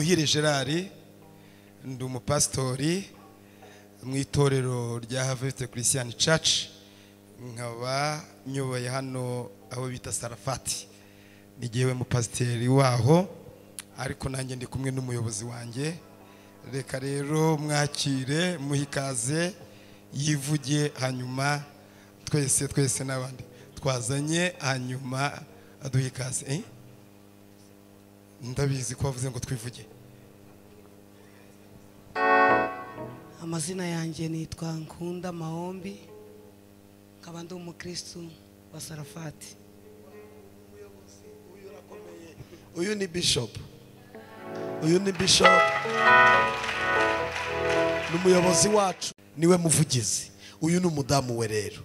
Muhire Gerard, ndi umupasitori mu itorero rya Harvest Christian Church, nkaba nyoboye hano aho bita Sarafati. Nigiyewe mupasiteri waho, ariko nanjye ndi kumwe n'umuyobozi wanjye. Reka rero mwakire muhikaze yivuge, hanyuma twese twese n'abandi twazanye, hanyuma aduhe ikaze. Ndabizi ko bavuze ngo twivuge. Amazina yanjye nitwa Nkunda Mahombi, nkaba ndi umukristo wa Sarafati. Uyu ni bishop. Uyu ni bishop. N'umuyobozi wacu, niwe muvugizi. Uyu ni umudamu we rero.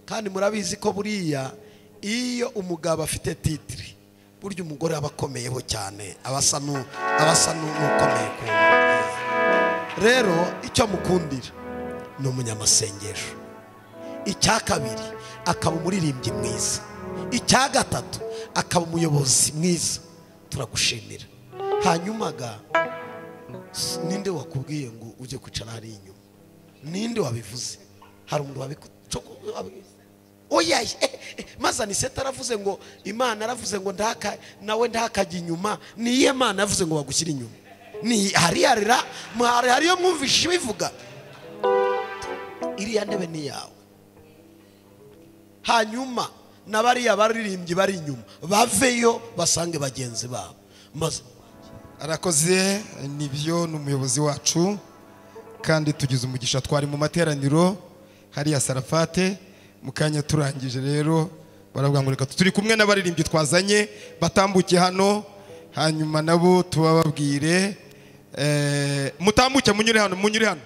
Kandi murabizi ko buriya iyo umugabo afite titre, burya umugore aba akomeyeho cyane, abasa n'ukomeye ku. Rero icyo mukundira ni umunyamasengesho. Icya kabiri akaba umuririmbyi mwiza. Icya gatatu akaba umuyobozi mwiza. Turagushimira. Hanyuma ga ninde wakubwiye ngo ujye kwicara hari inyuma? Ninde wabivuze? Hari umuntu oya, maze Aniseta aravuze ngo Imana aravuze ngo ndaka nawe ndakajya inyuma. Niye Imana yavuze ngo bagushyira inyuma? Ni hariyarira mwari hariyo mwumvishe bivuga. Iriya ntebe ni yawe. Hanyuma nabariya baririmbyi bari inyuma baveyo basange bagenzi babo. Maze arakoze, nibyo, n'umuyobozi wacu, kandi tugize umugisha. Twari mu materaniro hariya Sarafate mukanya turangije rero baravuga ngo reka turi kumwe n'abaririmbyi twazanye batambuke hano, hanyuma nabo tubababwire. Mutambuke munyure hano, munyure hano.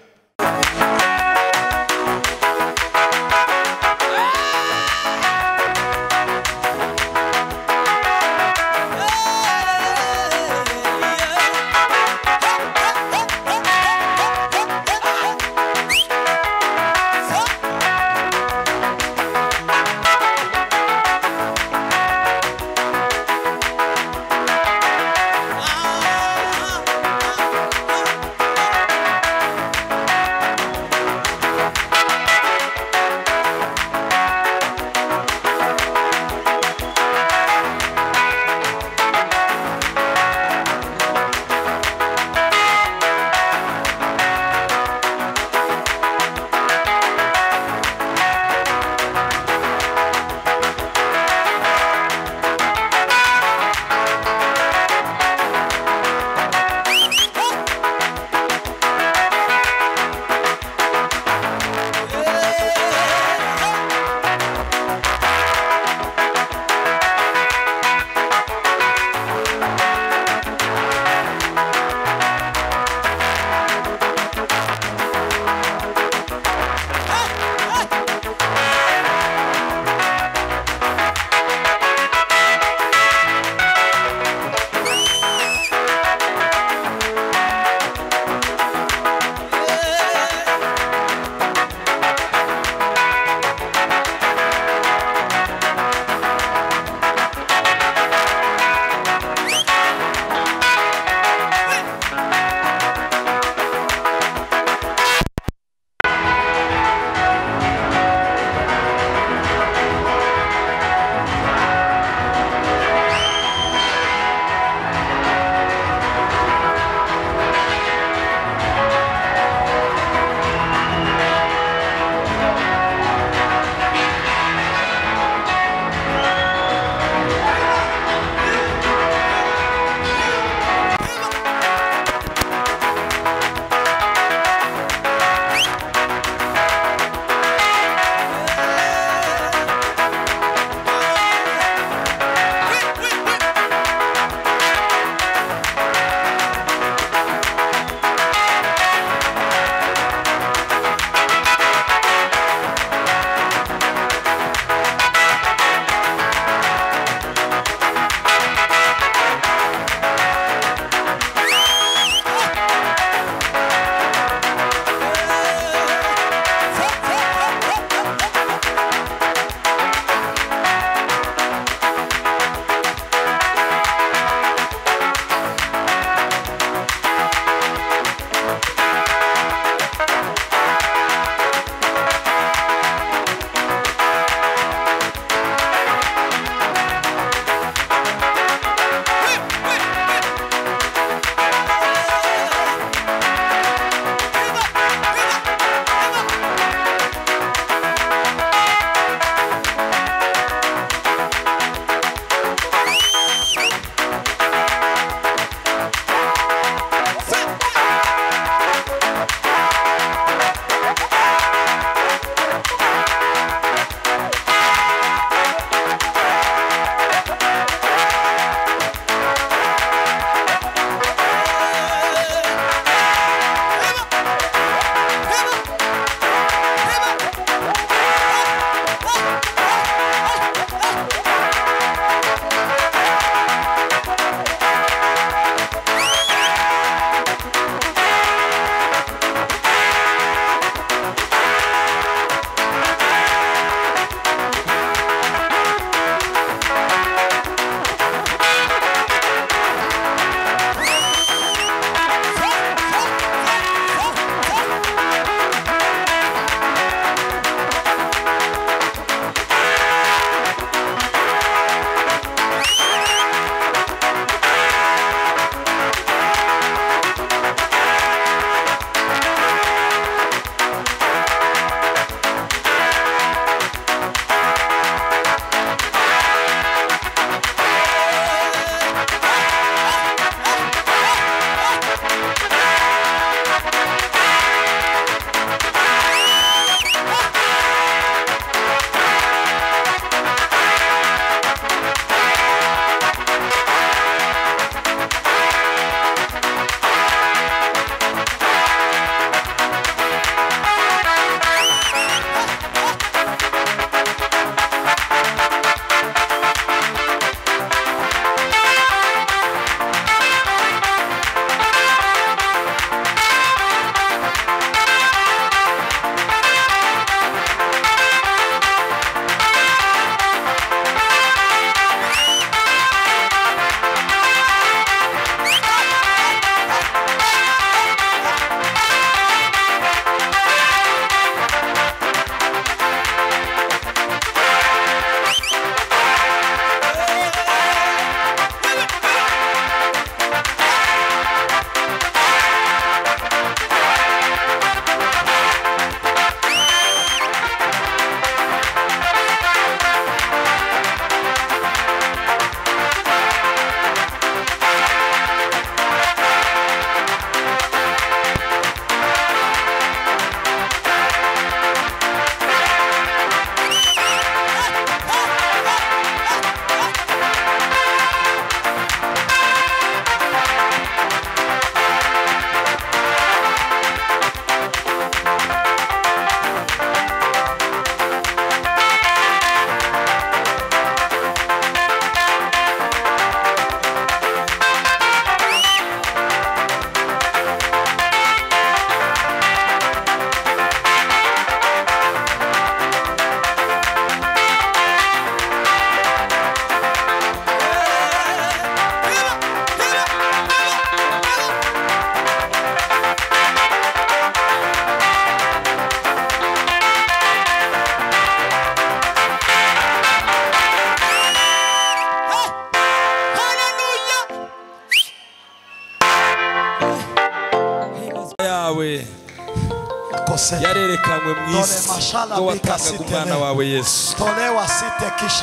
Yarerekanywe mu isi ngo watangaga umwana wawe Yesu.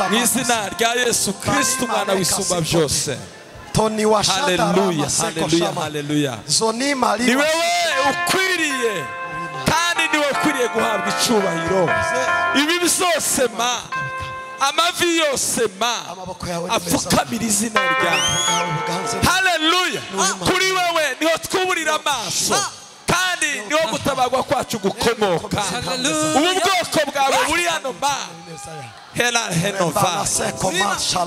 Mu izina rya Yesu Kristo umwana w'isumba byose. Haleluya, haleluya, haleluya. Ni wewe ukwiriye kandi ni wowe ukwiriye guhabwa icyubahiro. Ibi byose ma amavi yose ma apfukamira izina ryawe. Haleluya. Kuri wewe niho twuburira amaso kandi niho gutabagwa kwacu gukomoka. Ubu bwoko bwawe buri hano ma hela henova.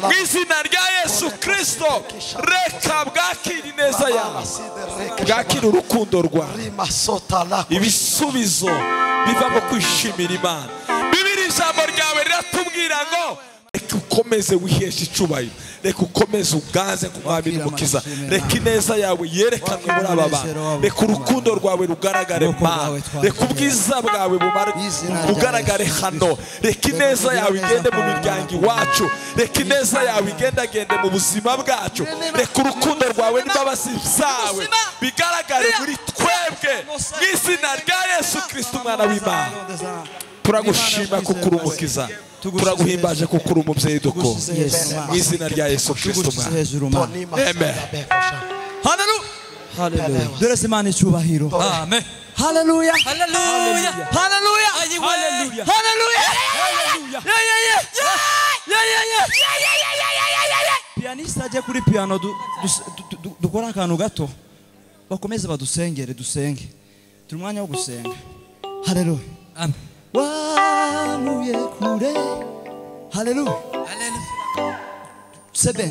Mu izina rya Yesu Kristo reka bwakira ineza yawe, bwakira urukundo rwawe, ibisubizo biva mu kwishimira Imana. Bibiri ijambo ryawe riratubwira ngo reka ukomeze wiheshe icyubahiro, reka ukomeze uganze ku mwami n'umukiza, reka ineza yawe yerekanwe muri aba bantu, reka urukundo rwawe rugaragare ma, reka ubwiza bwawe bugaragare hano, reka ineza yawe igende mu miryango iwacu, reka ineza yawe igendagende mu buzima bwacu, reka urukundo rwawe n'imbabazi zawe bigaragare muri twebwe mu izina rya Yesu Kristo umwana w'Imana. Turagushima kuko uri umukiza, turaguhimbaje kuko uri umubyeyi dukunda. Mu izina rya Yesu Kristo umwana. Amen. Haleluya. Dore Imana icyubahiro. Amen. Haleluya. Haleluya. Haleluya. Haleluya. Haleluya. Pianista ajye kuri piano dukora akantu gato, bakomeze badusengere dusenge. Turi umwanya wo gusenga. Haleluya. Amen. Wanguye kure. Haleluya. Haleluya. Seben.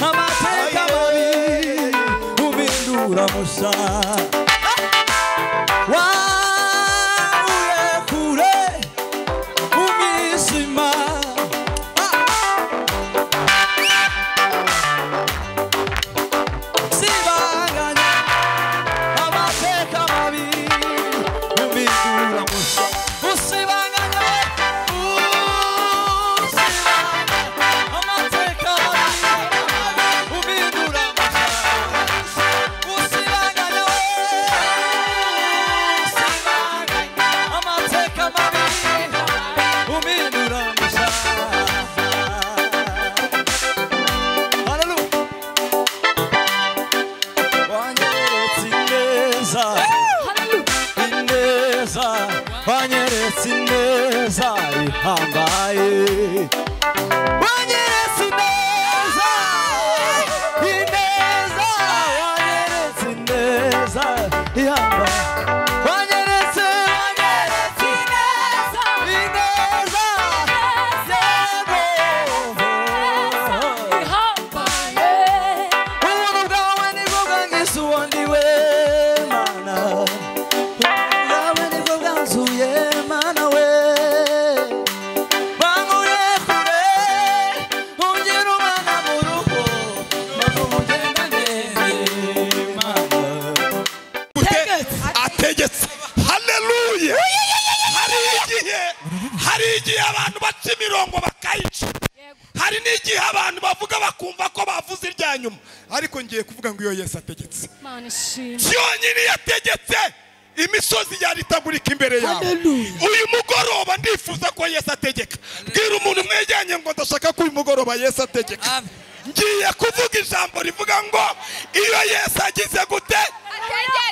Amateka mabi ubindura musa. Wanguye kure umizima. Ariko ngiye kuvuga ngo iyo Yesu ategetse cyonyine yategetse imisozi yaritagurika imbere yawe. Uyu mugoroba ndifuza ko Yesu ategeka. Bwira umuntu mwejyanye ngo ndashaka ko uyu mugoroba Yesu ategeka. Ngiye kuvuga ijambo rivuga ngo iyo Yesu agize gute,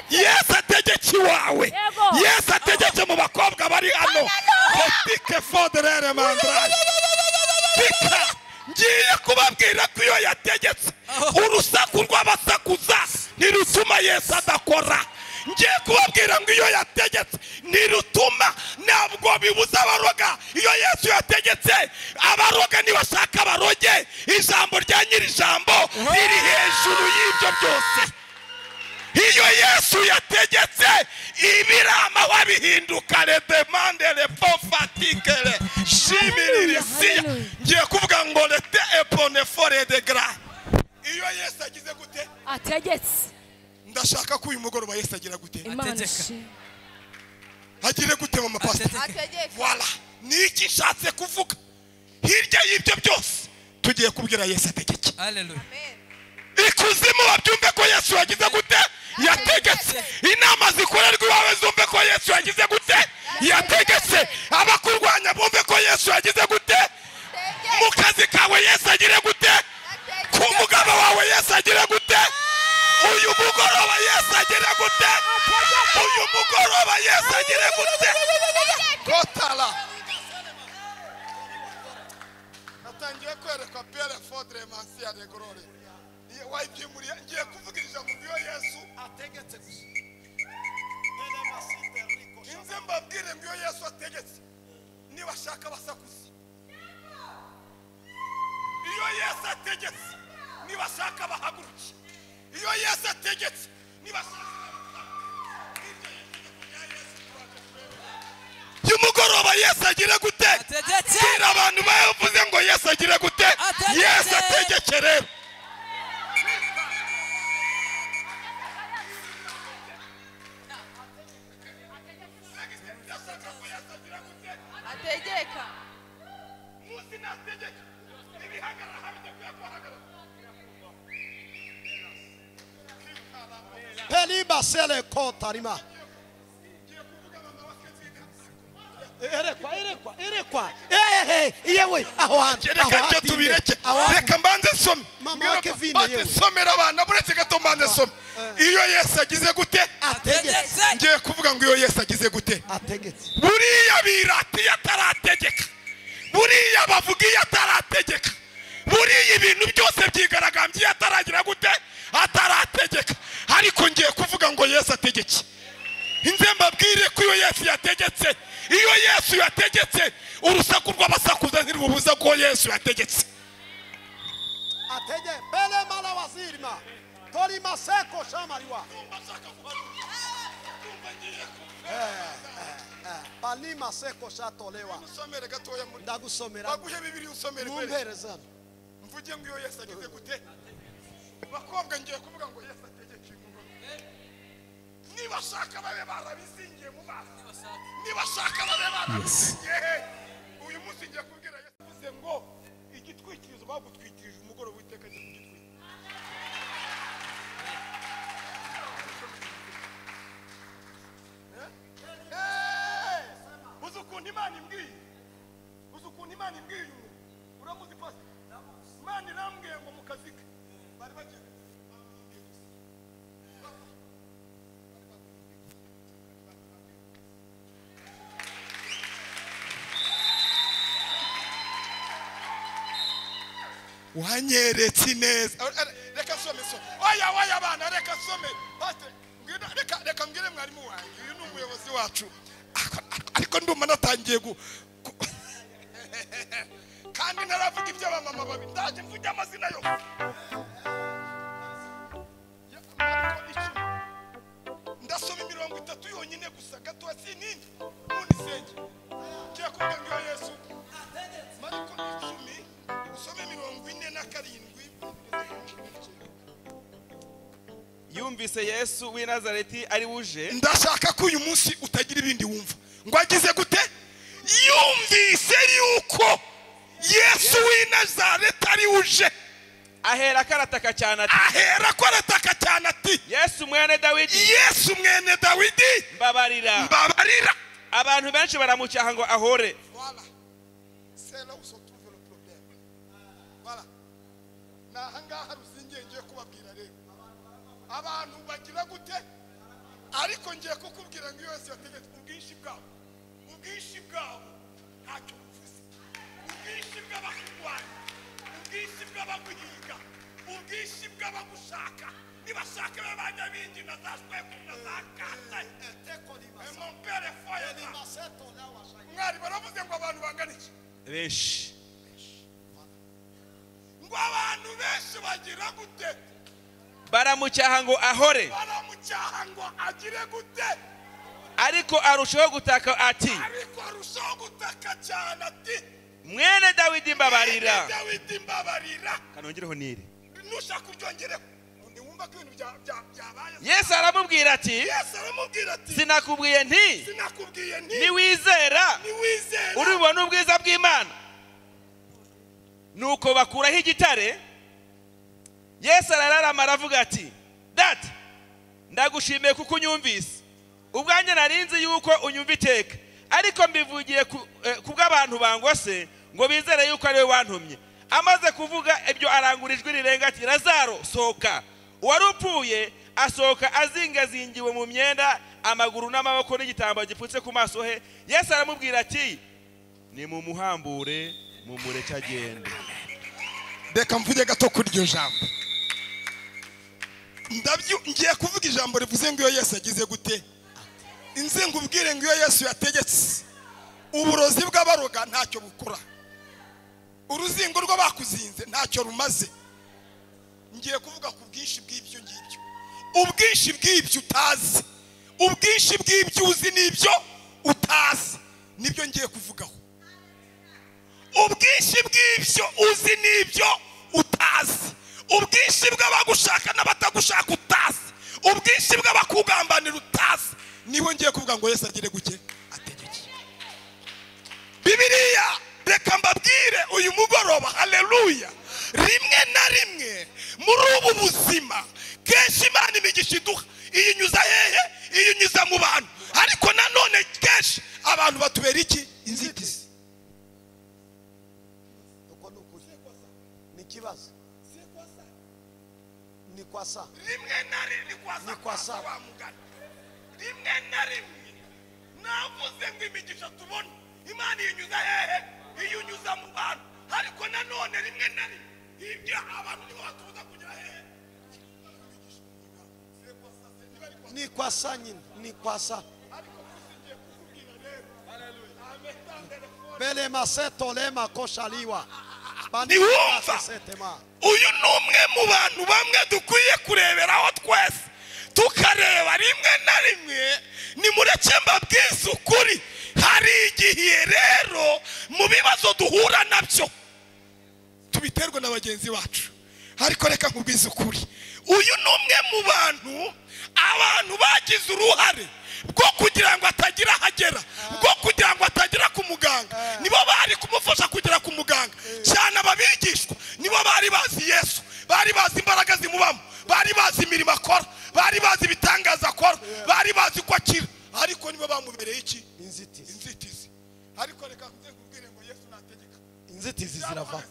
Yesu ategeke iwawe, Yesu ategeke mu bakobwa bari hano. Tike fodrere mandrake. Ngiye kubabwira ko iyo yategetse urusaku rw'abasakuza ntirutuma Yesu adakora. Ngiye kubabwira ngo iyo yategetse ntirutuma, ntabwo bibuza abaroga. Iyo Yesu yategetse abaroga ntibashaka abaroge. Ijambo rya nyir'ijambo riri hejuru y'ibyo byose. Iyo Yesu yategetse ibirama wabihinduka le demande le pofatikele shimirisiya. Ngiye kuvuga ngo lete epone fore de gra. Iyo Yesu agize gute ategetse. Ndashaka ko uyu mugoroba Yesu agira gute ategeka. Agire gute mama pastor? Voilà. Niki nshatse kuvuga. Hirya y'ibyo byose tugiye kubwira Yesu ategeke. Haleluya. Ikuzimu babyumve ko Yesu yagize gute? Yategetse. Inama zikorerwa iwawe zumve ko Yesu yagize gute? Yategetse. Abakurwanya bumve ko Yesu yagize gute? Mu kazi kawe Yesu agire gute? Ku mugabo wawe Yesu agire gute? Uyu mugoroba Yesu agire gute? Uyu mugoroba Yesu agire gute? Kotala. Natangiye kwerekwa Pierre Fodre Mansia de Glory. Wayibyimuriye ngiye kuvuga ijambo ryo Yesu ategetse gusa. Inze mbabwire ngo Yesu ategetse. Niba shaka basakuze. Iyo Yesu ategetse niba shaka bahaguruke. Iyo Yesu ategetse niba shaka. Y'umugoroba Yesu agire gute? Bwira abantu bavuze ngo Yesu agire gute? Yesu ategeke rero. Ategeka. Musi nategeka. Ibihagarara habidakwiye kuhagarara. Peliba sele kotarima. Erekwa erekwa erekwa. Yewe aho hantu. Reka tubireke. Reka mbanze some. Mama Kevin yewe. Somera abana buretse gato mbanze some. Iyo Yesu agize gute? Ategetse. Ngiye kuvuga ngo iyo Yesu agize gute? Ategetse. Buriya birati atarategeka. Buriya bavuga iyo atarategeka. Buriya ibintu byose byigaragambye ataragira gute? Atarategeka. Ariko ngiye kuvuga ngo Yesu ategeke. Inze mbabwire ko iyo Yesu yategetse, iyo Yesu yategetse urusaku rw'abasakuza ntirubuza ko Yesu yategetse. Atege bele mala wazirima tori maseko shamariwa. Palima seko shatolewa. Usomere gatoya muri. Ndagusomera. Baguhe bibiri usomere. Mumpereza. Mvuge ngo iyo Yesu agize gute? Bakobwa ngiye kuvuga ngo Yesu ategeke. Niba shaka babe barabizingiye mu maso. Niba shaka babe barabizingiye. Uyu munsi ngiye kubwira Yesu avuze ngo igitwikirizo bagutwikirije umugoroba witeka agiye kugitwika. Uzi ukuntu Imana imbwiye? Uzi ukuntu Imana imbwiye umuntu? Uramuzi pastor? Imana irambwiye ngo mu kazi ke bari bagiye. Wanyeretse neza. Reka some so. Oya oya bana reka some. Pastor, reka reka mbwire mwarimu wanjye. Uyu ni umuyobozi wacu. Ariko ndumva natangiye kandi naravuga ibyo abamama babi. Ndaje mvuge amazina yo. Ndasoma imirongo itatu yonyine gusa gato sinindi. Ubundi senge. Ngiye kuvuga ngo Yesu. Mariko 10 usome 47. Yumvise Yesu w'i Nazareti ari wuje. Ndashaka ko uyu munsi utagira ibindi wumva. Ngo agize gute? Yumvise yuko Yesu w'i Nazareti ari wuje. Ahera karataka cyane ati. Ahera karataka cyane ati. Yesu mwene Dawidi. Yesu mwene Dawidi. Mbabarira. Mbabarira. Abantu benshi baramucyaha ngo ahore. Voilà. C'est là où se trouve le problème. Voilà. Nahangaha ruzingiye ngiye kubabwira rero. Abantu bagira gute? Ariko ngiye kukubwira ngo Yesu yategetse ubwinshi bwabo. Ubwinshi bwabo ntacyo buvuze. Ubwinshi bw'abakurwanya, ubwinshi bw'abaguhiga, ubwinshi bw'abagushaka. Nibashaka b'abanyabingi na za shweku na za kata. Mon père est foyer. Mwari baravuze ngo abantu bangana iki? Benshi. Ngo abantu benshi bagira gute? Baramucyaha ngo ahore. Baramucyaha ngo agire gute? Ariko arushaho gutaka ati. Ariko arushaho gutaka cyane ati. Mwene Dawidi mbabarira. Dawidi mbabarira. Kanongereho nire. Nushaka uryongereho. Wumva ko ibintu byabaye. Yesu aramubwira ati. Yesu aramubwira ati. Sinakubwiye nti. Sinakubwiye nti. Niwizera. Niwizera. Uribona ubwiza bw'Imana. Nuko bakuraho igitare. Yesu arararama aravuga ati, Data, ndagushimiye kuko unyumvise. Ubwanjye narinzi yuko unyumva iteka, ariko mbivugiye kubw'abantu bangose ngo bizere yuko ari we wantumye. Amaze kuvuga ibyo arangura ijwi rirenga ati, Lazaro sohoka. Uwari upfuye asohoka azingazingiwe mu myenda, amaguru n'amaboko n'igitambaro gipfutse ku maso he. Yesu aramubwira ati, nimumuhambure mumureke agende. Reka mvuge gato kuri iryo jambo. Ngiye kuvuga ijambo rivuze ngo iyo Yesu agize gute. Inze ngubwire ngo iyo Yesu yategetse, uburozi bw'abaroga ntacyo bukora, uruzingo rw'abakuzinze ntacyo rumaze. Ngiye kuvuga ku bwinshi bw'ibyo ngibyo, ubwinshi bw'ibyo utazi, ubwinshi bw'ibyo uzi n'ibyo utazi, nibyo ngiye kuvugaho. Ubwinshi bw'ibyo uzi n'ibyo utazi, ubwinshi bw'abagushaka n'abatagushaka utazi, ubwinshi bw'abakugambanira utazi, nibo ngiye kuvuga ngo Yesu agire guke ategeke. Bibiliya reka mbabwire uyu mugoroba, haleluya, rimwe na rimwe muri ubu buzima kenshi Imana imigisha iduha iyinyuza hehe? Iyinyuza mu bantu. Ariko nanone kenshi abantu batubera iki? Inzitizi. Ni kibazo. Ni kwasa. Rimwe na rimwe ni kwasa. Rimwe na rimwe navuze ngo imigisha tubona Imana iyinyuza hehe? Iyinyuza mu bantu. Ariko nanone rimwe na rimwe ibyo abantu nibo batubuza kugera hehe? Ni kwasa nyine, ni kwasa. Bele maseto lema koshaliwa. Niwumva uyu ni umwe mu bantu bamwe dukwiye kureberaho twese, tukareba rimwe na rimwe. Nimureke mbabwize ukuri, hari igihe rero mu bibazo duhura nabyo tubiterwa na bagenzi bacu. Ariko reka nkubwize ukuri, uyu ni umwe mu bantu abantu bagize uruhare bwo kugira ngo atagira ahagera, bwo kugira ngo atagera ku muganga. Nibo bari kumufasha kugera ku muganga cyane. Ababigishwa nibo bari bazi Yesu, bari bazi imbaraga zimubamo, bari bazi imirimo akora, bari bazi ibitangaza akora, bari bazi ko akira, ariko nibo bamubereye iki? Inzitizi. Inzitizi. Ariko reka nkubwire ngo Yesu nategeka, inzitizi zirava.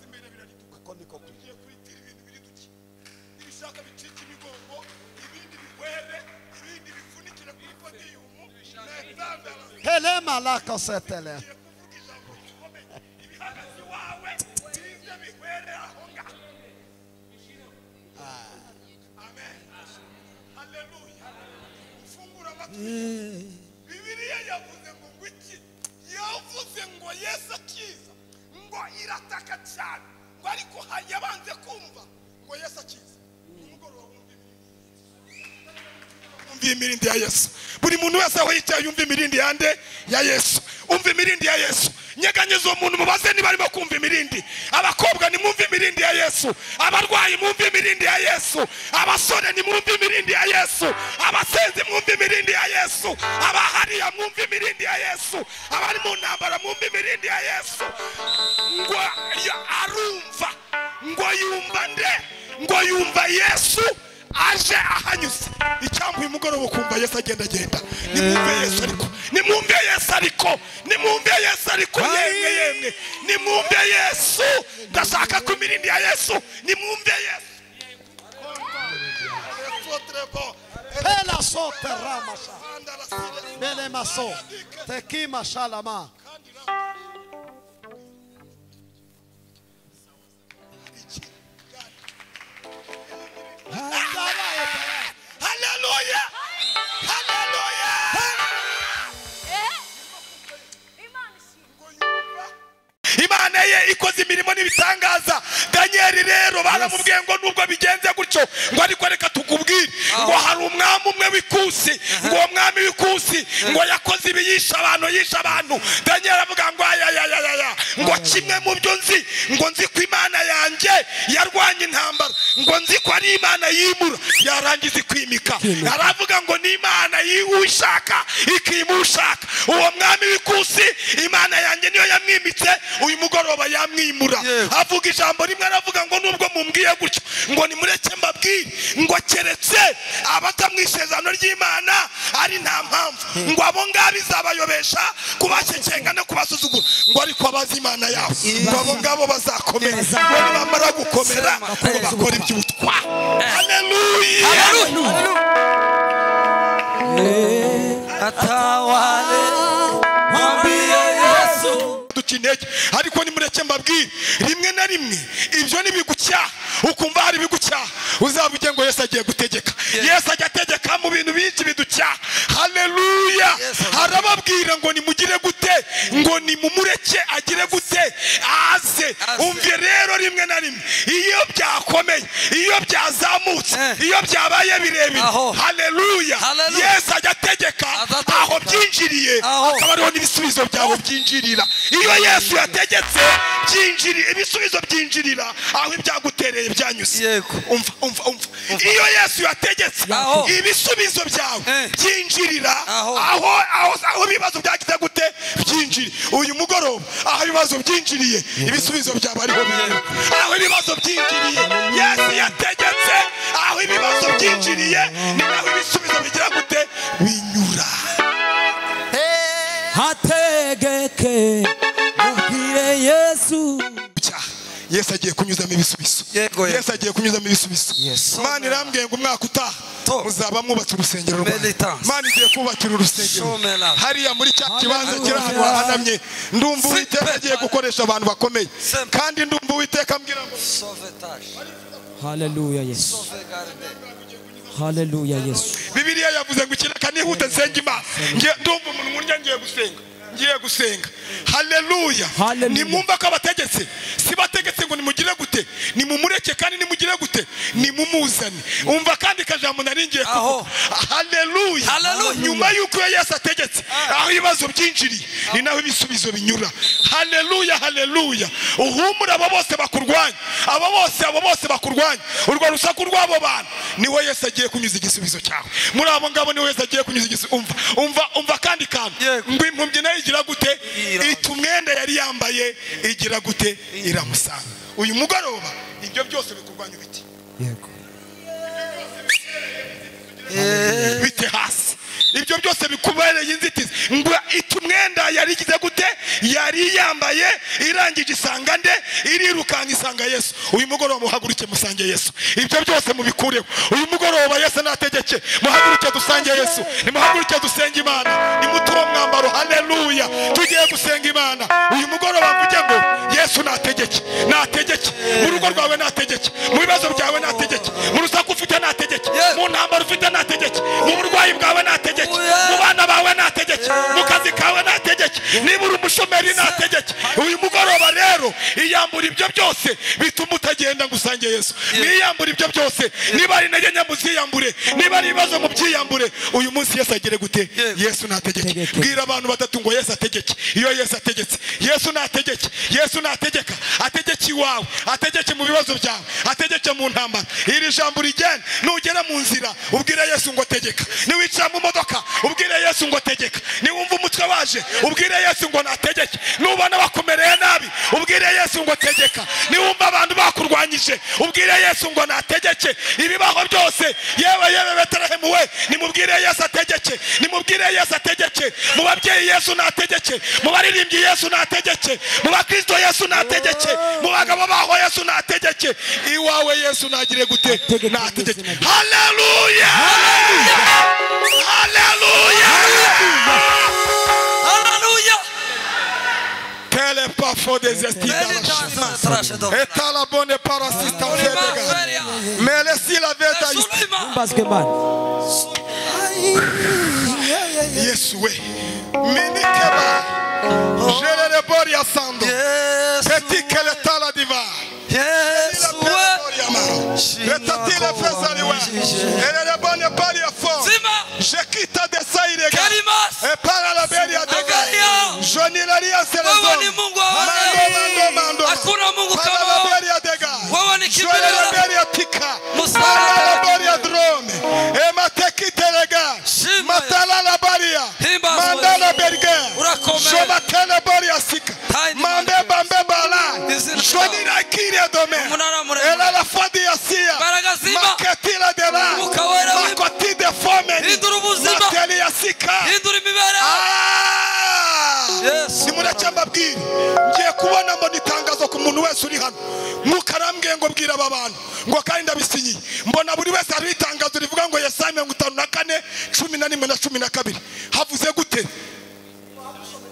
Kuko niko kugiye kuritira ibintu biri duki, ibishaka bicika imigongo, ibindi bihwere, ibindi bifunikira kuri podiyumu. Helema la kosetele. Ibihagaze wawe bize bihwere aho ngaho. Amen. Haleluya. Ufungura amatwi. Bibiliya yavuze ngo ngwiki, yavuze ngo Yesu akiza, ngo irataka cyane, ngo ariko yabanze kumva ngo Yesu akiza. Umva imirindi ya Yesu. Buri muntu wese aho yicaye yumva imirindi yande ya Yesu. Umva imirindi ya Yesu. Nyeganyeza umuntu mubaze niba arimo kumva imirindi. Abakobwa nimwumve imirindi ya Yesu. Abarwayi mwumve imirindi ya Yesu. Abasore nimwumve imirindi ya Yesu. Abasenzi mwumve imirindi ya Yesu. Abahariya mwumve imirindi ya Yesu. Abari mu ntambara mwumve imirindi ya Yesu. Ngo arumva, ngo yumva nde, ngo yumva Yesu aje ahanyuze. Icyambu uyu mugoroba kumva Yesu agenda agenda. Nimwumve Yesu ariko, nimwumve Yesu ariko, nimwumve Yesu ariko, yemwe yemwe, nimwumve Yesu. Ndashaka ku mirindi ya Yesu, nimwumve Yesu. Pela sote ramasha. Bele maso. Tekima shalama. Hallelujah! Hallelujah! Imana ye ikoze imirimo n'ibitangaza. Daniel rero baramubwiye ngo nubwo bigenze gutyo, ngo ariko reka tukubwire ngo hari umwami umwe w'ikusi, ngo uwo mwami w'ikusi ngo yakoze ibi, yisha abantu, yisha abantu. Daniel avuga ngo ayayayaya, ngo kimwe mu byo nzi, ngo nzi ko Imana yanjye yarwanye intambara, Ngo nzi ko ari Imana yimura yarangiza ikwimika. Aravuga ngo ni Imana yiwushaka ikimushaka. Uwo mwami w'ikusi Imana yanjye niyo yamwimitse, uyu mugoroba yamwimura. Avuga ijambo rimwe aravuga ngo nubwo mumbwiye gutyo ngo nimureke mbabwire ngo keretse abatamwisezerano ry'Imana ari nta mpamvu, ngo abo ngabo izabayobesha kubashekenga no kubasuzugura, ngo ariko abazi Imana yabo ngo abo ngabo bazakomera, ngo nibamara gukomera ngo bakora iby'ubutwa. Haleluya. Atawale mwambie Yesu ducinege. Ariko nimureke mbabwire rimwe na rimwe ibyo nibigucyaha ukumva hari bigucyaha uzavuge ngo Yesu agiye gutegeka. Yesu ajya ategeka mu bintu byinshi biducyaha. Haleluya. Arababwira ngo nimugire gute, ngo nimumureke agire gute, aze. Umve rero rimwe na rimwe iyo byakomeye, iyo byazamutse, iyo byabaye birebire, haleluya, Yesu ajya ategeka aho byinjiriye akaba ariho n'ibisubizo byawe byinjirira. Iyo Yesu yategetse byinjirira, ibisubizo byinjirira aho ibyagutereye byanyuze. Umva umva umva, iyo Yesu yategetse ibisubizo byawe byinjirira aho aho ibibazo byagize gute byinjiri. Uyu mugoroba aho ibibazo byinjiriye ibisubizo byaba ariho biri. Aho ibibazo byinjiriye Yesu yategetse, aho ibibazo byinjiriye ni naho ibisubizo bigira gute binyura. Hategeke mubwire Yesu. Yesu agiye kunyuzamo ibisubizo. Yesu agiye kunyuzamo ibisubizo. Imana irambwiye ngo umwaka utaha muzaba mwubatse urusengero rwawe. Imana igiye kubakira urusengero hariya muri cya kibanza kiri ahantu hahanamye. Ndumva Uwiteka agiye gukoresha abantu bakomeye, kandi ndumva Uwiteka ambwira ngo Haleluya Yesu. Haleluya Yesu. Bibiliya yavuze ngo ikiraka nihute nsenga Imana. Ndumva umuntu murya ngiye gusenga, ngiye gusenga. Haleluya. Nimumva ko abategetse si bategetse ngo nimugire gute, nimumureke kandi nimugire gute, nimumuzane. Umva kandi kajambo naringiye kuvuga. Haleluya. Nyuma yuko Yesu ategetse aho ibibazo byinjiriye ni naho ibisubizo binyura. Haleluya, haleluya. Uhumura abo bose bakurwanya, abo bose bakurwanya, urwo rusaku rw'abo bantu niwe Yesu agiye kunyuza igisubizo cyawe. Muri abo ngabo niwe Yesu agiye kunyuza igisubizo. Umva umva umva kandi kantu ngo impumbyi nayo igira gute, itumwenda yari yambaye igira gute, iramusanga. Uyu mugoroba ibyo byose bikurwanya ibiti. Yego. Bite hasi. Ibyo byose bikubereye inzitizi. Ngo itumwenda yari igize gute, yari yambaye irangije isanga nde, irirukanga isanga Yesu. Uyu mugoroba muhaguruke musange Yesu. Ibyo byose mubikureho. Uyu mugoroba Yesu nategeke, muhaguruke dusange Yesu. Nimuhaguruke dusenge Imana. Nimutuwo mwambaro. Haleluya. Tugiye gusenga Imana. Uyu mugoroba mvuge ngo Yesu nategeke, nategeke. Mu rugo rwawe nategeke, mu bibazo byawe nategeke, mu rusaku ufite nategeke, mu ntambara ufite nategeke, mu burwayi bwawe nategeke, mu bana bawe nategeke, mu kazi kawe nategeke, niba uri umushomeri nategeke. Uyu mugoroba rero iyambura ibyo byose bituma utagenda ngo usange Yesu. Mwiyambura ibyo byose, niba ari intege nke muziyambure, niba ari ibibazo mubyiyambure. Uyu munsi Yesu agere gute? Yesu nategeke. Bwira abantu batatu ngo Yesu ategeke. Iyo Yesu ategetse, Yesu nategeke, Yesu nategeka, ategeke iwawe, ategeke mu bibazo byawe, ategeke mu ntambara. Iri jambo rigenda nugera mu nzira ubwire Yesu ngo tegeka. Niwicara mu modoka ubwire Yesu ngo tegeka. Niwumva umutwe waje ubwire Yesu ngo nategeke. Nubona bakumereye nabi ubwire Yesu ngo tegeka. Niwumva abantu bakurwanyije ubwire Yesu ngo nategeke. Ibibaho byose yewe yewe Betelehemu we, nimubwire Yesu ategeke, nimubwire Yesu ategeke. Mu babyeyi Yesu nategeke, mu baririmbyi Yesu nategeke, mu bakristo Yesu nategeke, mu bagabo baho Yesu nategeke. Iwawe Yesu nagire gute, nategeke. Haleluya. Haleluya. Haleluya. Quel parfum des esprits dans la et à la bonne parasistance mais laissez la vérité. Yesu we minikeba je le boria sando petit quel tala diva Yesu we retatile fesali we et le bonne paria fort je quitte de sairega et para la beria de Jonilaria Wewe ni Mungu wa mando mando. Hakuna Mungu kama wewe. Wewe ni kimbilio. Makatira dome. Ela la fadi yasia. Makatira de la. Makati de fome. Mateli yasika. Nimureke mbabwire. Ngiye kubona mbona itangazo ku muntu wese uri hano. Mukarambwiye ngo bwira aba bantu ngo kandi ndabisinyiye. Mbona buri wese ari itangazo rivuga ngo Yesaya 54 11 na 12. Havuze gute?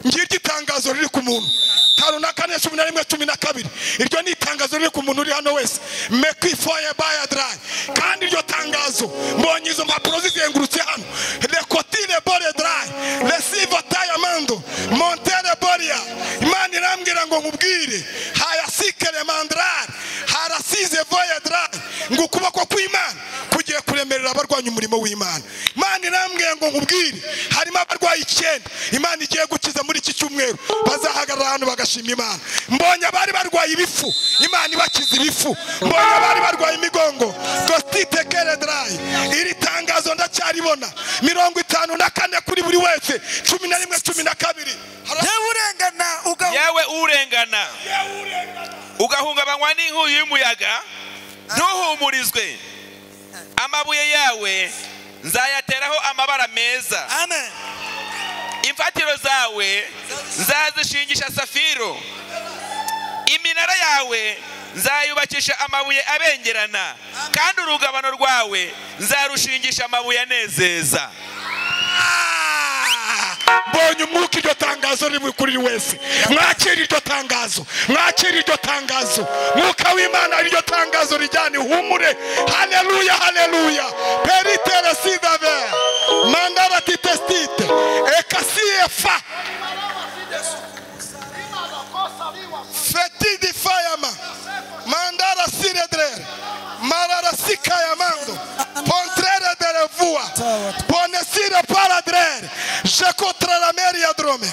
Ngiryo itangazo riri ku muntu. 54 11 12. Iryo ni itangazo riri ku muntu uri hano wese. Mekifoye bayadrai. Kandi iryo tangazo mbonye izo mpapuro zizengurutse hano. Lekotine bore dry. Lesivo tayamando. Montere boria. Imana irambwira ngo nkubwire. Hayasikere mandrar. Harasize voye dry. Ngo ukuboko kw'Imana kugiye kuremerera abarwanya umurimo w'Imana. Imana irambwira ngo nkubwire. Harimo abarwayi 9. Imana igiye gukiza muri iki cyumweru. Bazahagarara hano bagashima Imana. Mbonye abari barwaye ibifu, Imana ibakiza ibifu. Mbonye abari barwaye imigongo, gostite kere dry. Iri tangazo ndacyaribona. 54 kuri buri wese, 11 12. Yewe urengana ugahungabanywa n'inkubi y'umuyaga, ntuhumurizwe. Amabuye yawe nzayateraho amabara meza. Amen. Imfatiro zawe nzazishingisha safiro. Iminara yawe nzayubakisha amabuye abengerana, kandi urugabano rwawe nzarushingisha amabuye anezeza. Mbonye umwuka iryo tangazo riri kuri wese. Mwakira iryo tangazo. Mwakira iryo tangazo. Mwuka w'Imana iryo tangazo rijyane humure. Haleluya, haleluya. Peritere sidave. Mandara titestite. Ekasie fa. Fetidi fayama. Mandara siredre. Marara sikayamando. Pontrere derevua. Ponesire paradrere. Je contre la meria drome.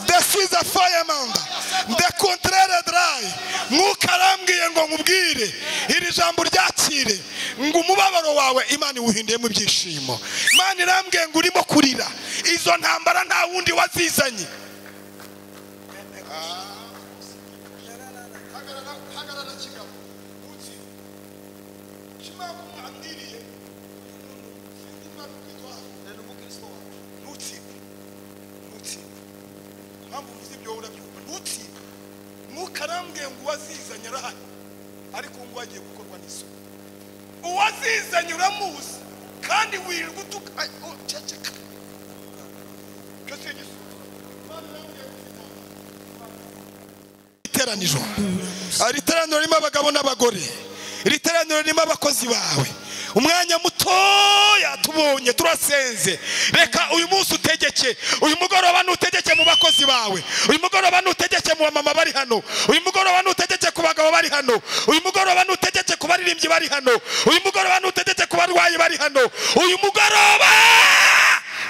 Decisa fayamanda. De contraire drai. Mukarambwiye ngo nkubwire iri jambo ryakire ngo umubabaro wawe Imana iwuhinduye mu byishimo. Imana irambwiye ngo urimo kurira. Izo ntambara nta wundi wazizanye. Mukarambwiye ngo uwazizanye arahari, ariko ngo agiye gukorwa n'isuku. Uwazizanye uramuzi kandi wirirwa utuka ceceka. Iteraniro ari iteraniro ririmo abagabo n'abagore, iri teraniro ririmo abakozi bawe. Umwanya mutoya tubonye turasenze. Reka uyu munsi utegeke, uyu mugoroba nutegeke mu bakozi bawe, uyu mugoroba nutegeke mu mama bari hano, uyu mugoroba nutegeke ku bagabo bari hano, uyu mugoroba nutegeke ku baririmbyi bari hano, uyu mugoroba nutegeke ku barwayi bari hano, uyu mugoroba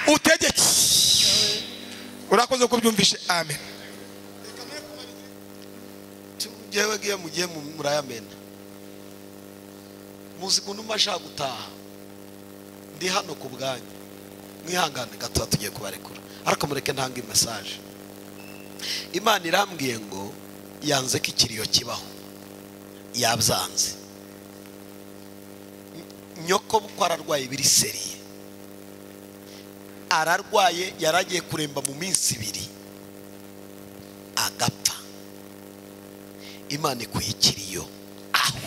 utegeke. Urakoze kubyumvishe. Amen. Jewe giye mugiye murayamena. Muzi kuntu mashaka gutaha. Ndi hano ku bwanyu. Mwihangane gato tugiye kubarekura. Ariko mureke ntanga message. Imana irambwiye ngo yanze ko ikiriyo kibaho. Yabyanze. Nyoko ko ararwaye biri seriye. Ararwaye yaragiye kuremba mu minsi 2 agapfa. Imana ikuye ikiriyo aho.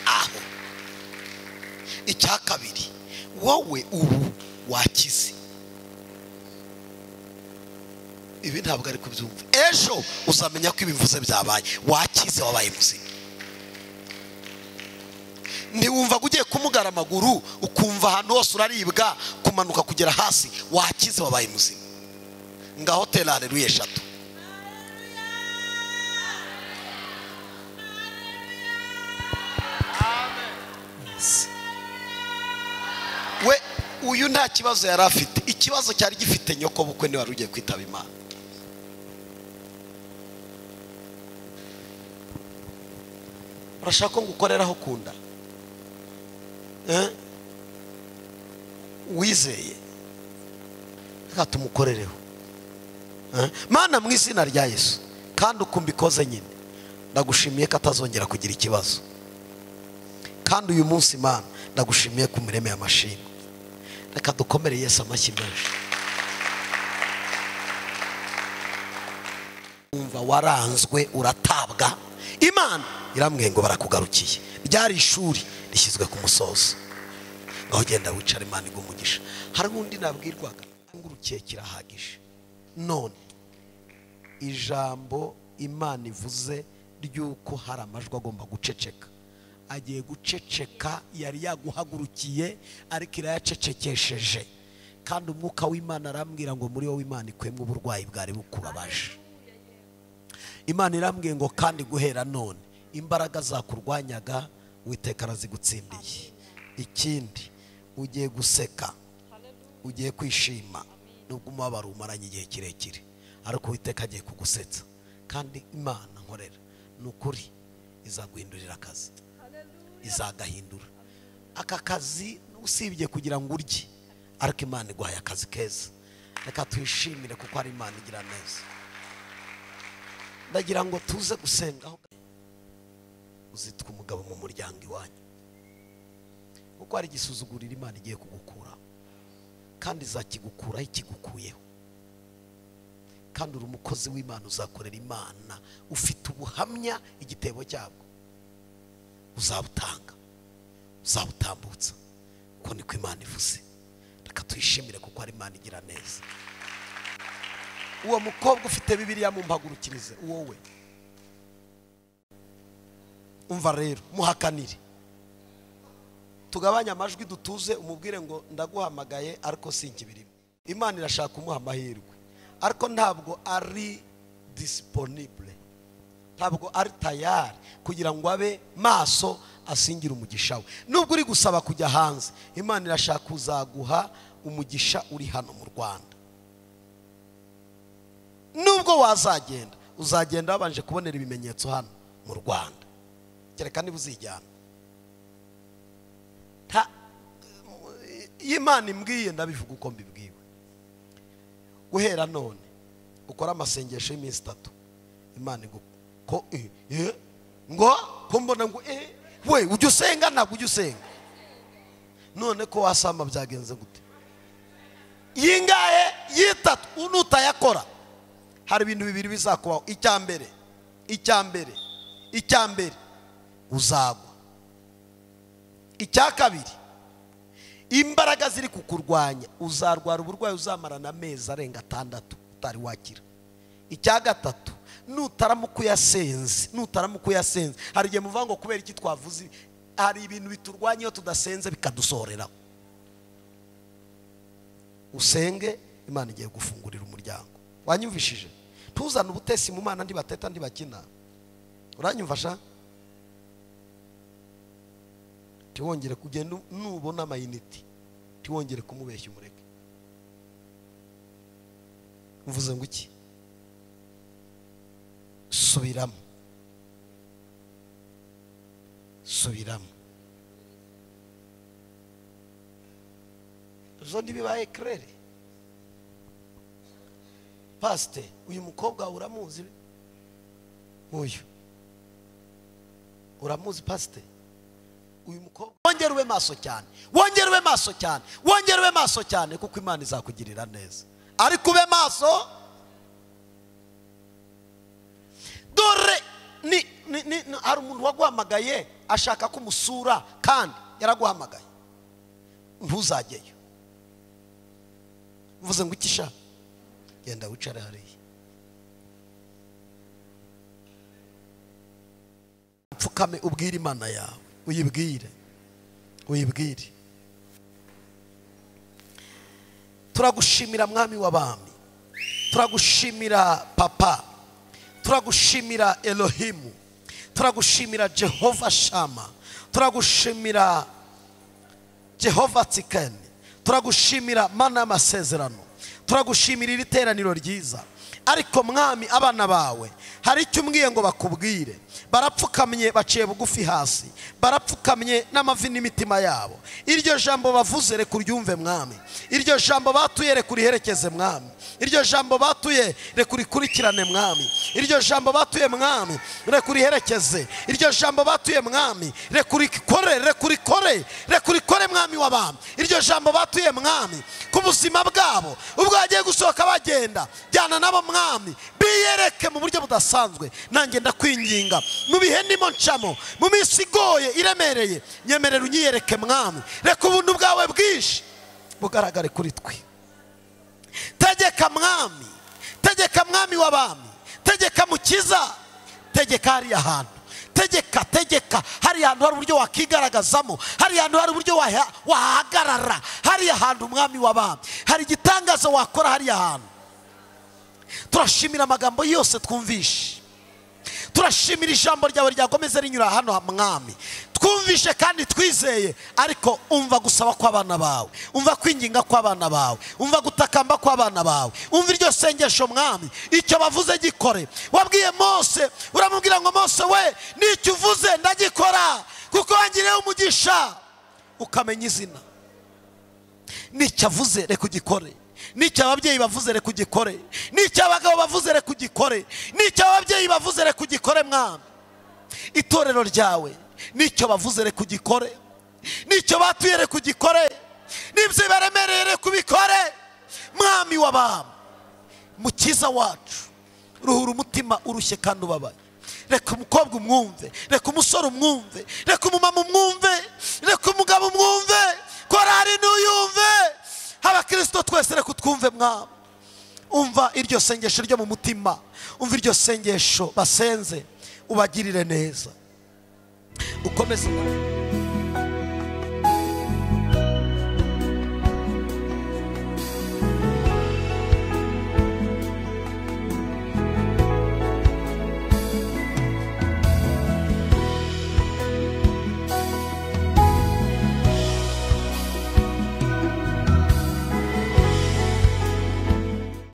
Aho. Icya kabiri, wowe ubu wakize. Ibi ntabwo ari kubyumva. Ejo uzamenya ko ibivuze byabaye. Wakize, wabaye muzima. Ntiwumva ugiye kumugara amaguru, ukumva ahantu hose uraribwa, kumanuka kugera hasi, wakize, wabaye muzima. Ngaho tera haleluya 3. We uyu nta kibazo yari afite. Ikibazo cyari gifite nyoko bukwe ni wari ugiye kwitaba Imana. Urashaka ko ngukoreraho kunda? Wizeye reka tumukorereho. Mana mu izina rya Yesu, kandi ukumbikoze nyine. Ndagushimiye ko atazongera kugira ikibazo. Kandi uyu munsi Imana ndagushimiye ko umuremeye amashimwe. Reka dukomere Yesu amashyi menshi. Umva waranzwe uratabwa, Imana irambwiye ngo barakugarukiye. Ryari ishuri rishyizwe ku musozo. Aho genda wicara, Imana igumugisha. Hari undi nabwirwaga ngurukiye kirahagije. None ijambo Imana ivuze ry'uko hari amajwi agomba guceceka, agiye guceceka. Yari yaguhagurukiye ariko irayacecekesheje. Kandi umwuka w'Imana arambwira ngo muri wowe Imana ikwemwe uburwayi bwari bukubabaje. Imana irambwiye ngo kandi guhera none imbaraga zakurwanyaga Uwiteka arazigutsindiye. Ikindi ugiye guseka, ugiye kwishima nubwo umubabaro umaranye igihe kirekire, ariko Uwiteka agiye kugusetsa. Kandi Imana nkorera ni ukuri izaguhindurira akazi, izagahindura aka kazi. Usibye kugira ngo urye, ariko Imana iguhaye akazi keza. Reka twishimire kuko ari Imana igira neza. Ndagira ngo tuze gusengaho. Uzitwa umugabo mu muryango iwanyu, kuko hari igisuzugurira Imana igiye kugukura, kandi izakigukuraho ikigukuyeho. Kandi uri umukozi w'Imana, uzakorera Imana ufite ubuhamya. Igitebo cyabwo uzabutanga, uzabutambutsa, kuko niko Imana ivuze. Reka tuyishimire kuko ari Imana igira neza. Uwo mukobwa ufite Bibiliya mumpagurukirize wowe. Umva rero, muhakanire, tugabanye amajwi, dutuze, umubwire ngo ndaguhamagaye ariko sinkibirimo. Imana irashaka kumuha amahirwe, ariko ntabwo ari disponible, ntabwo ari tayari kugira ngo abe maso asingire umugisha we. Nubwo uri gusaba kujya hanze, Imana irashaka kuzaguha umugisha uri hano mu Rwanda. Nubwo wazagenda, uzagenda wabanje kubonera ibimenyetso hano mu Rwanda. Kereka niba uzijyana. Imana imbwiye ndabivuga uko mbibwiwe. Guhera none ukora amasengesho y'iminsi 3. Imana ko ngo ko mbona ngo we ujya usenga, ntabwo ujya usenga. None ko wasama byagenze gute? Yingahe yitatu unutayakora, hari ibintu bibiri bizakubaho. Icya mbere uzagwa. Icya kabiri, imbaraga ziri kukurwanya, uzarwara uburwayi uzamarana amezi arenga 6 utari wakira. Icya gatatu, nutaramuka uyasenze, hari igihe muvuga ngo kubera iki twavuze, hari ibintu biturwanya iyo tudasenze bikadusohorera. Usenge, Imana igiye gufungurira umuryango. Wanyumvishije? Tuzana ubutesi mu Mana, ndi bateta ndi bakina. Uranyumva sha? Tiwongere kugenda nubona amayiniti, tiwongere kumubeshya, umureke. Mvuze ngo iki? Subiramo, subiramo. Zo ndibibaye krere. Pastor, uyu mukobwa uramuzi? Uyu uramuzi pastor? Uyu mukobwa wongera ube maso cyane, wongera ube maso cyane, wongera ube maso cyane, kuko Imana izakugirira neza. Ariko ube maso. Dore ni hari umuntu waguhamagaye ashaka kumusura, kandi yaraguhamagaye, ntuzajyeyo. Mvuze ngo ikisha, genda wicare hariya. Pfukame ubwire Imana yawe, uyibwire, uyibwire. Turagushimira Mwami w'abami, turagushimira Papa, turagushimira Elohimu, turagushimira Jehova Shama, turagushimira Jehova Tsikeni, turagushimira Mana y'amasezerano, turagushimira iri teraniro ryiza. Ariko mwami, abana bawe hari icyo umbwiye ngo bakubwire. Barapfukamye, baciye bugufi hasi, barapfukamye n'amavi n'imitima yabo. Iryo jambo bavuze reka uryumve mwami, iryo jambo batuye reka uriherekeze mwami, iryo jambo batuye reka urikurikirane mwami, iryo jambo batuye mwami reka uriherekeze, iryo jambo batuye mwami reka urikore, reka urikore, reka urikore mwami w'abami. Iryo jambo batuye mwami ku buzima bwabo ubwo bagiye gusohoka bagenda, jyana nabo mwami, biyereke mu buryo budasanzwe. Nanjye ndakwinginga mu bihe ndimo ncamo, mu minsi igoye iremereye, nyemerera unyiyereke mwami, reka ubuntu bwawe bwinshi bugaragare kuri twe. Tegeka mwami, tegeka mwami w'abami, tegeka mukiza, tegeka hariya hantu, tegeka, tegeka hariya hantu hari uburyo wakigaragazamo, hariya hantu hari uburyo wahagarara, hariya hantu mwami w'abami hari igitangazo wakora hariya hantu. Turashimira amagambo yose twumvishe, turashimira ijambo ryawe ryakomeze rinyura hano mwami, twumvishe kandi twizeye. Ariko umva gusaba kw'abana bawe, umva kwinginga kw'abana bawe, umva gutakamba kw'abana bawe, umva iryo sengesho mwami, icyo bavuze gikore. Wabwiye Mose, uramubwira ngo Mose we, n'icyo uvuze ndagikora kuko wangiriye umugisha. Ukamenya izina, n'icyo avuze reka ugikore, n'icyo ababyeyi bavuze reka ugikore, n'icyo abagabo bavuze reka ugikore, n'icyo ababyeyi bavuze reka ugikore mwami. Itorero ryawe n'icyo bavuze reka ugikore, n'icyo batuye reka ugikore, n'ibyo baremereye reka ubikore mwami w'abami, mukiza wacu. Ruhura umutima urushye kandi ubabaye. Reka umukobwa umwumve, reka umusore umwumve, reka umumama umwumve, reka umugabo umwumve, korari n'uyumve, abakristo twese reka utwumve mwami. Umva iryo sengesho ryo mu mutima, umva iryo sengesho basenze, ubagirire neza, ukomeze.